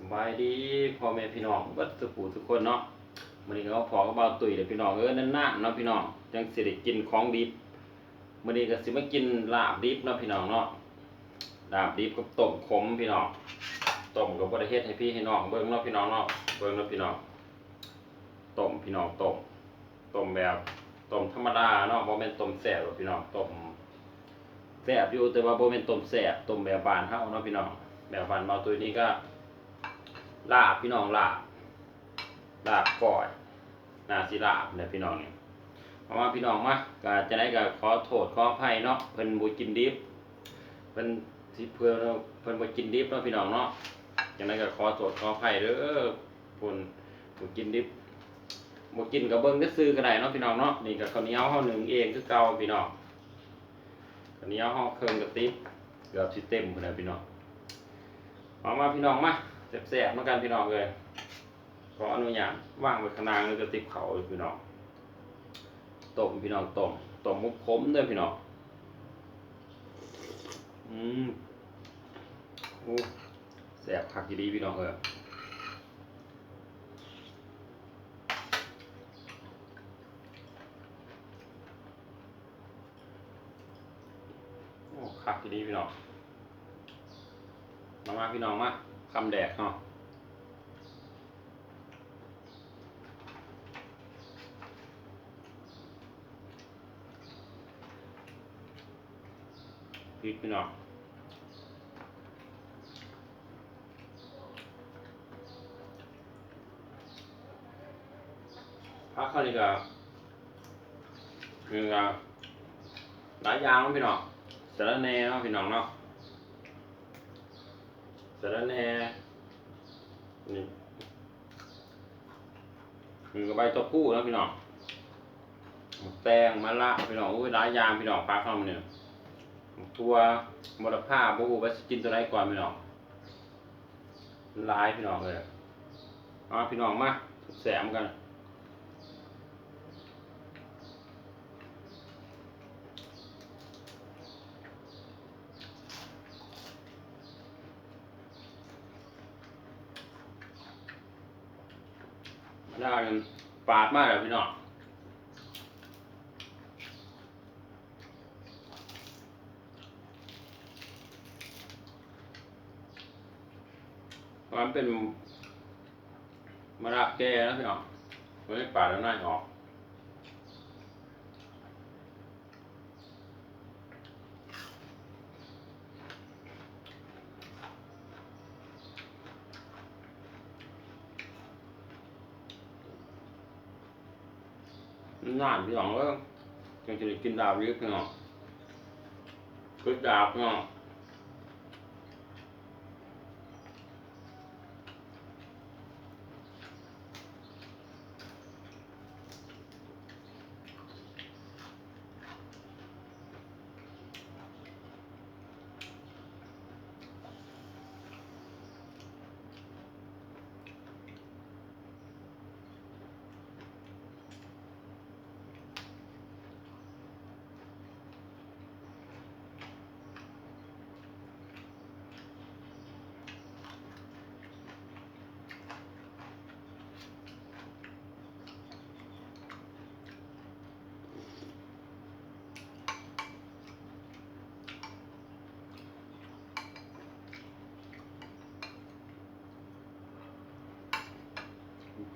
ສະບາຍດີພໍ່ແມ່ພີ່ນ້ອງເບິດສູ່ຜູ້ສູ່ຄົນເນາະ. ມື້ນີ້ກໍມາພໍ້ກັບບ່າວຕຸ້ຍເດີພີ່ນ້ອງເອີຍ, ນານໆເນາະພີ່ນ້ອງ ຈັ່ງຊິໄດ້ກິນຂອງດິບ. ມື້ນີ້ກໍຊິມາກິນລາບດິບເນາະພີ່ນ້ອງເນາະ, ລາບດິບກັບຕົ້ມຂົມພີ່ນ້ອງ. ຕົ້ມກໍບໍ່ໄດ້ເຮັດໃຫ້ພີ່ໃຫ້ນ້ອງເບິ່ງເນາະພີ່ນ້ອງເນາະ, ເບິ່ງເນາະພີ່ນ້ອງ. ຕົ້ມພີ່ນ້ອງ ຕົ້ມ ຕົ້ມແບບ ຕົ້ມທຳມະດາເນາະ, ບໍ່ແມ່ນຕົ້ມແຊບດອກພີ່ນ້ອງ. ຕົ້ມແຊບຢູ່ ແຕ່ວ່າບໍ່ແມ່ນຕົ້ມແຊບ, ຕົ້ມແບບບ້ານເຮົາເນາະພີ່ນ້ອງ. ແບບບ້ານບ່າວຕຸ້ຍນີ້ກໍລາບພີ່ນ້ອງ, ລາບ ລາບກ້ອຍ ໜ້າຊິລາບແຫຼະພີ່ນ້ອງນີ້. ເອົາມາພີ່ນ້ອງມາ, ກໍຈັ່ງໃດກໍຂໍໂທດຂໍອະໄພເນາະ, ເພິ່ນບໍ່ກິນດິບ ເພິ່ນຊິ ເພິ່ນ ເພິ່ນບໍ່ກິນດິບເນາະພີ່ນ້ອງເນາະ. ຈັ່ງໃດກໍຂໍໂທດຂໍອະໄພເດີ ເພິ່ນບໍ່ກິນດິບ. ບໍ່ກິນກໍເບິ່ງແຕ່ຊື່ກໍໄດ້ເນາະພີ່ນ້ອງເນາະ. ນີ້ກໍເຂົ້າໜຽວເຮົາໜຶ້ງເອງຄືເກົ່າພີ່ນ້ອງ, ເຂົ້າໜຽວເຮົາເຄິ່ງກະຕິບ ເກືອບຊິເຕັມພຸ້ນແຫຼະພີ່ນ້ອງ. ເອົາມາພີ່ນ້ອງມາ ແຊບໆນຳກັນພີ່ນ້ອງເອີຍ. ຂໍອະນຸຍາດວາງໄວ້ຂ້າງໜ້າເດີ ກະຕິບເຂົ້າພີ່ນ້ອງ. ຕົ້ມພີ່ນ້ອງ ຕົ້ມ ຕົ້ມໝົກຂົມເດີພີ່ນ້ອງ. ອືມ ໂອ້ ແຊບຄັກອີ່ຫຼີພີ່ນ້ອງເອີຍ. ໂອ້ ຄັກອີ່ຫຼີພີ່ນ້ອງ. ມາ ມາພີ່ນ້ອງມາ ຄຳແດກເນາະ. ພິກພີ່ນ້ອງ. ຜັກເຮົານີ້ກໍ ຄືວ່າຫຼາຍຢ່າງເນາະພີ່ນ້ອງ. ສະລະແໜ່ເນາະພີ່ນ້ອງເນາະ, ສະລະແໜ່ ນີ້ ນີ້ກໍໃບເຕົ້າຮູ້ເນາະພີ່ນ້ອງ, ໝາກແຕງ ມະລະພີ່ນ້ອງ. ໂອ້ຍ ຫຼາຍຢ່າງພີ່ນ້ອງ, ຜັກເຮົານີ້ ໝາກຖົ່ວ ໂຫລະພາ ບໍ່ຮູ້ວ່າຊິກິນຕົວໃດກ່ອນພີ່ນ້ອງ. ມັນຫຼາຍພີ່ນ້ອງເອີຍ. ເອົາພີ່ນ້ອງມາແຊບນຳກັນ. ມາດາມປາດມາແລ້ວພີ່ນ້ອງ. ເພາະວ່າມັນເປັນມະລະແກ່ເນາະພີ່ນ້ອງ, ບໍ່ໄດ້ປາດເອົາໃນອອກ. ນານພີ່ນ້ອງເອີຍ ຈຶ່ງຊິໄດ້ກິນລາບດິບພີ່ນ້ອງ, ຄືດາບພີ່ນ້ອງ.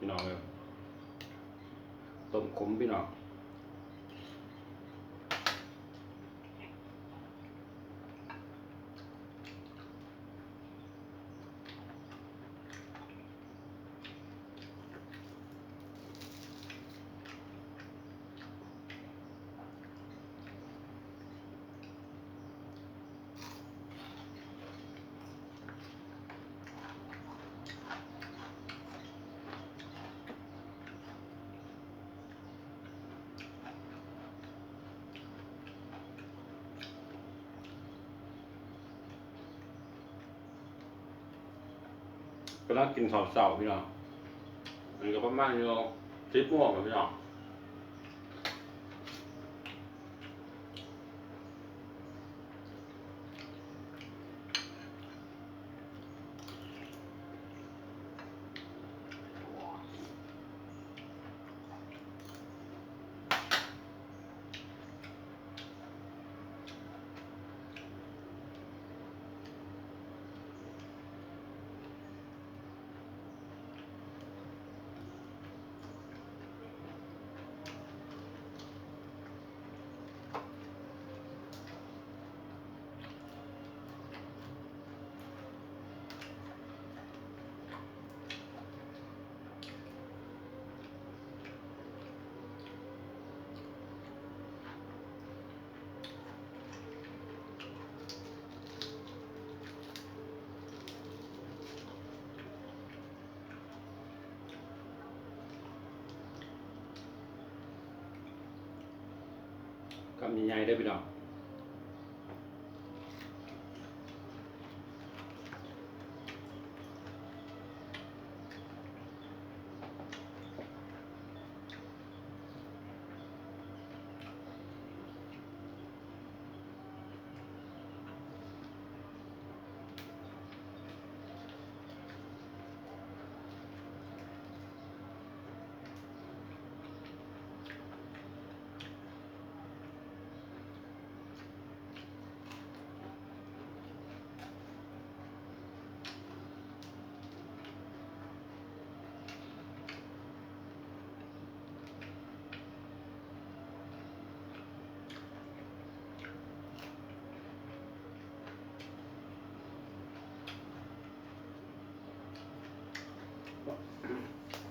ພີ່ນ້ອງເອີຍ ຕົ້ມຂົມພີ່ນ້ອງ. ກຳລັງກິນເຂົ້າເຊົ້າພີ່ນ້ອງ, ອັນນີ້ກໍປະມານຢູ່ສິບໂມງແລ້ວພີ່ນ້ອງ. ມາ ໃຫຍ່ໆ ເດີພີ່ນ້ອງ.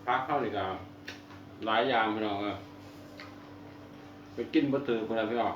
ຜັກເຮົານີ້ກໍຫຼາຍຢ່າງພີ່ນ້ອງເອີຍ ໄປກິນບໍ່ຖືກພຸ້ນລະພີ່ນ້ອງ.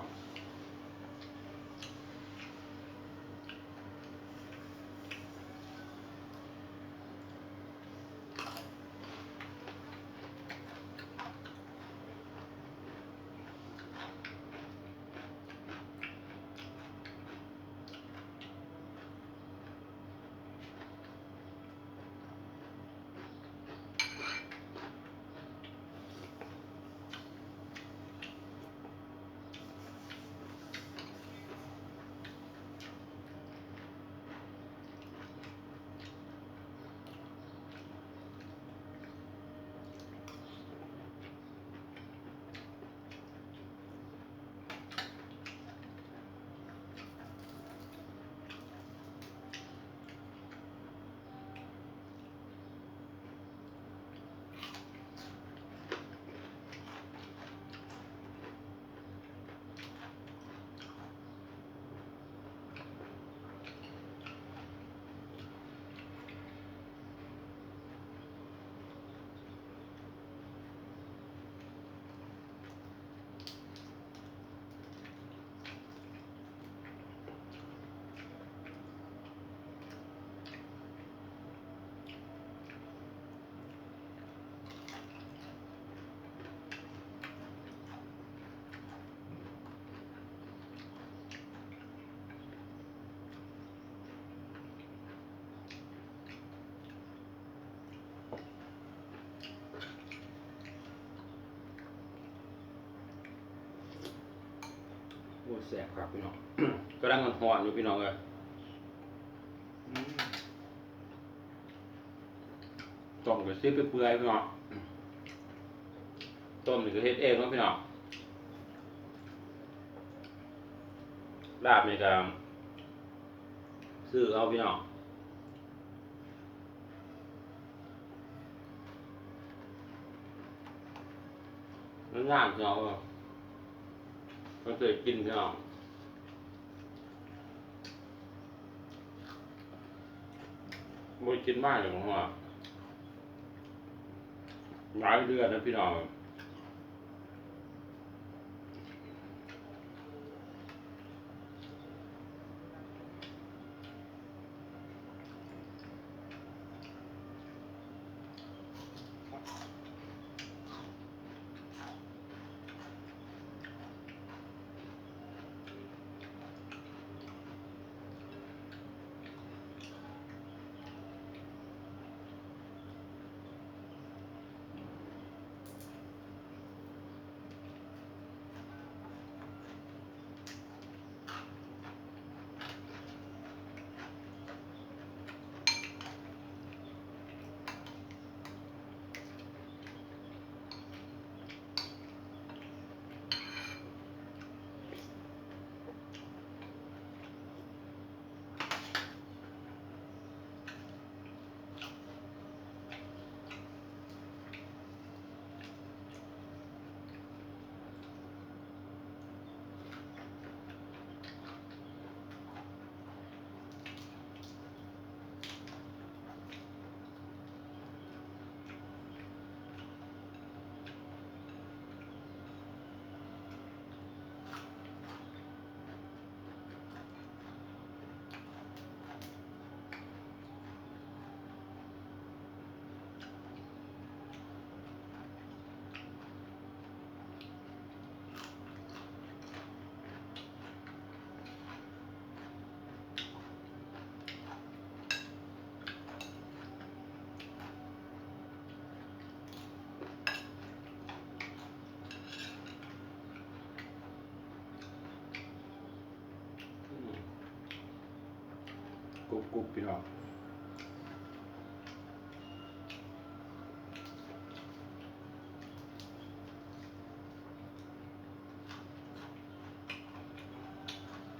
ໂອ້ຍ ແຊບຄັກພີ່ນ້ອງ ກຳລັງຮ້ອນໆ ຢູ່ພີ່ນ້ອງເອີຍ. ອືມ ຕົ້ມກໍຊິເປື່ອຍໆ ພີ່ນ້ອງ ຕົ້ມນີ້ກໍເຮັດເອງເນາະພີ່ນ້ອງ ລາບນີ້ກໍຊື້ເອົາພີ່ນ້ອງ. ມັນງາມພີ່ນ້ອງເອີຍ ມັນເຄີຍກິນພີ່ນ້ອງ ບໍ່ໄດ້ກິນມານີ້ ຜົມວ່າຫຼາຍເດືອນແລ້ວພີ່ນ້ອງ. ອ ກຣຸບໆ ພີ່ນ້ອງ.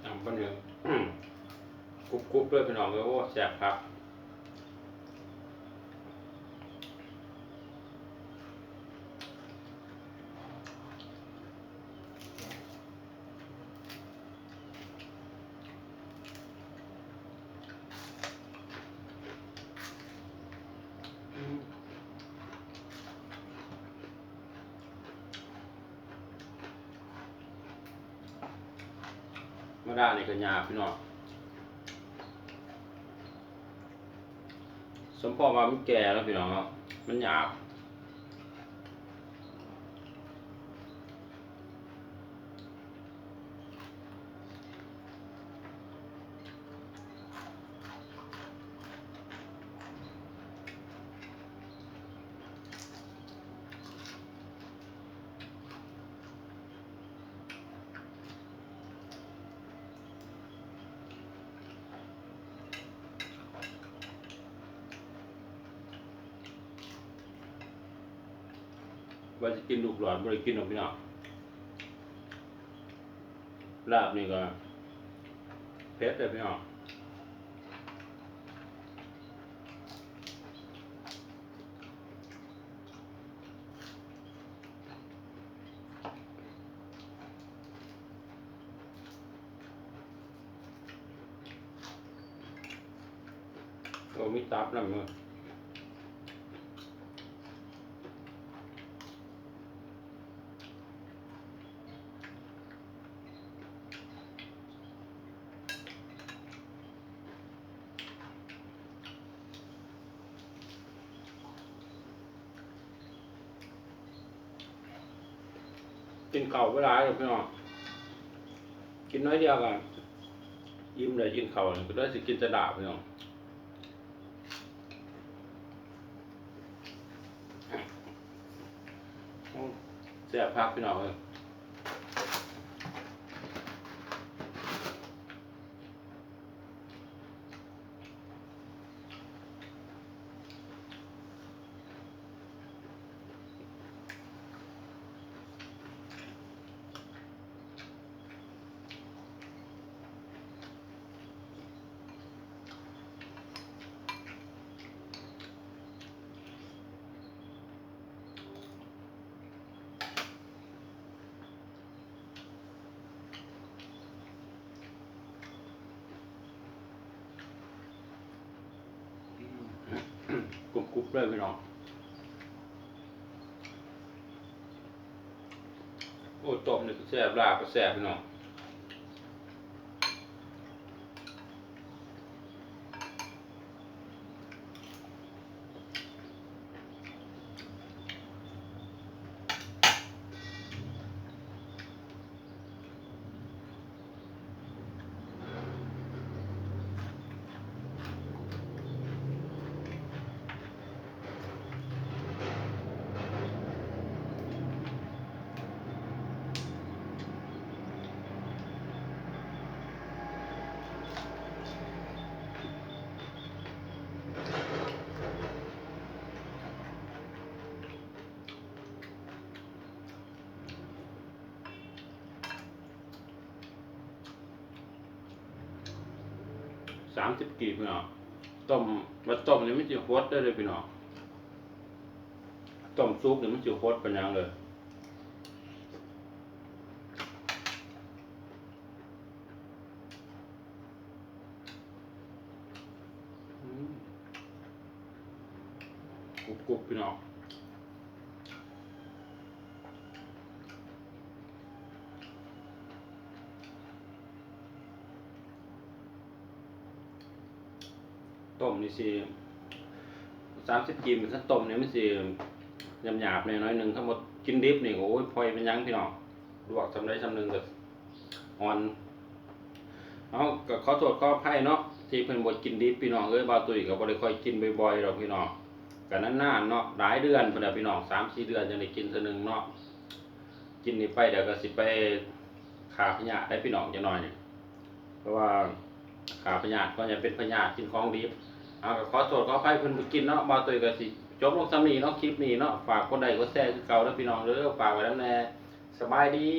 ອຳປານນີ້ ກຣຸບໆ ເລີຍພີ່ນ້ອງເອີຍ. ໂອ້ ແຊບຄັກ. ມາດານີ້ກໍຫຍາບ ພີ່ນ້ອງ. ສົມພໍວ່າມັນແກ່ແລ້ວ ພີ່ນ້ອງເນາະ ມັນຫຍາບ. ວ່າຊິກິນລູກຫຼອດ ບໍ່ໄດ້ກິນດອກ ພີ່ນ້ອງ. ລາບນີ້ກໍເຜັດເດ້ ພີ່ນ້ອງ. ໂອ້ ມີຕັບນຳເນາະ. ກິນເຂົ້າບໍ່ຫຼາຍດອກ ພີ່ນ້ອງ, ກິນໜ້ອຍດຽວກໍອີ່ມແລ້ວ. ກິນເຂົ້າກໍເລີຍຊິກິນແຕ່ລາບ ພີ່ນ້ອງ. ໂອ້ ແຊບຄັກ ພີ່ນ້ອງເອີຍ. ອືມ ກຣຸບໆ ເລີຍ ພີ່ນ້ອງ. ໂອ້ ຕົ້ມນີ້ກໍແຊບ ລາບກໍແຊບ ພີ່ນ້ອງ. ສາມສິບກີບ ພີ່ນ້ອງ. ຕົ້ມ ວ່າຕົ້ມນີ້ມັນຊິຫົດເດີ ພີ່ນ້ອງ. ຕົ້ມສຸກນີ້ມັນຊິຫົດປານຫຍັງເລີຍ. ອືມ ກຣຸບໆ ພີ່ນ້ອງ. ຕົ້ມນີ້ຊິ ສາມສິບກີບ ຄັນຕົ້ມນີ້ມັນຊິຫຍາບໆ ແດ່ໜ້ອຍໜຶ່ງ. ຄັນບໍ່ກິນດິບນີ້ ໂອ້ຍ ພອຍປານຫຍັງ ພີ່ນ້ອງ. ລວກສ່ຳໃດສ່ຳໜຶ່ງກໍອ່ອນ. ເຮົາກໍຂໍໂທດຂໍອະໄພເນາະ ທີ່ເພິ່ນບໍ່ກິນດິບ ພີ່ນ້ອງເອີຍ. ບ່າວຕຸ້ຍກໍບໍ່ໄດ້ຄ່ອຍກິນບ່ອຍໆ ດອກ ພີ່ນ້ອງ, ກໍນານໆ ເນາະ, ຫຼາຍເດືອນພຸ້ນແຫຼະ ພີ່ນ້ອງ, ສາມສີ່ເດືອນຈັ່ງໄດ້ກິນເທື່ອໜຶ່ງເນາະ. ກິນນີ້ໄປ ດຽວກໍຊິໄປຂ້າພະຍາດໄດ້ ພີ່ນ້ອງ, ຈັກໜ້ອຍນີ້. ເພາະວ່າ ຂ້າພະຍາດ ກໍຢ່າເປັນພະຍາດ ກິນຂອງດິບ. ເອົາ ກໍຂໍໂທດຂໍອະໄພເພິ່ນບໍ່ກິນເນາະ. ບ່າວຕຸ້ຍກໍຊິຈົບລົງສ່ຳນີ້ເນາະ ຄລິບນີ້ເນາະ. ຝາກກົດໄລກົດແຊຄືເກົ່າເດີພີ່ນ້ອງເດີ. ຝາກໄວ້ນຳແດ່. ສະບາຍດີ.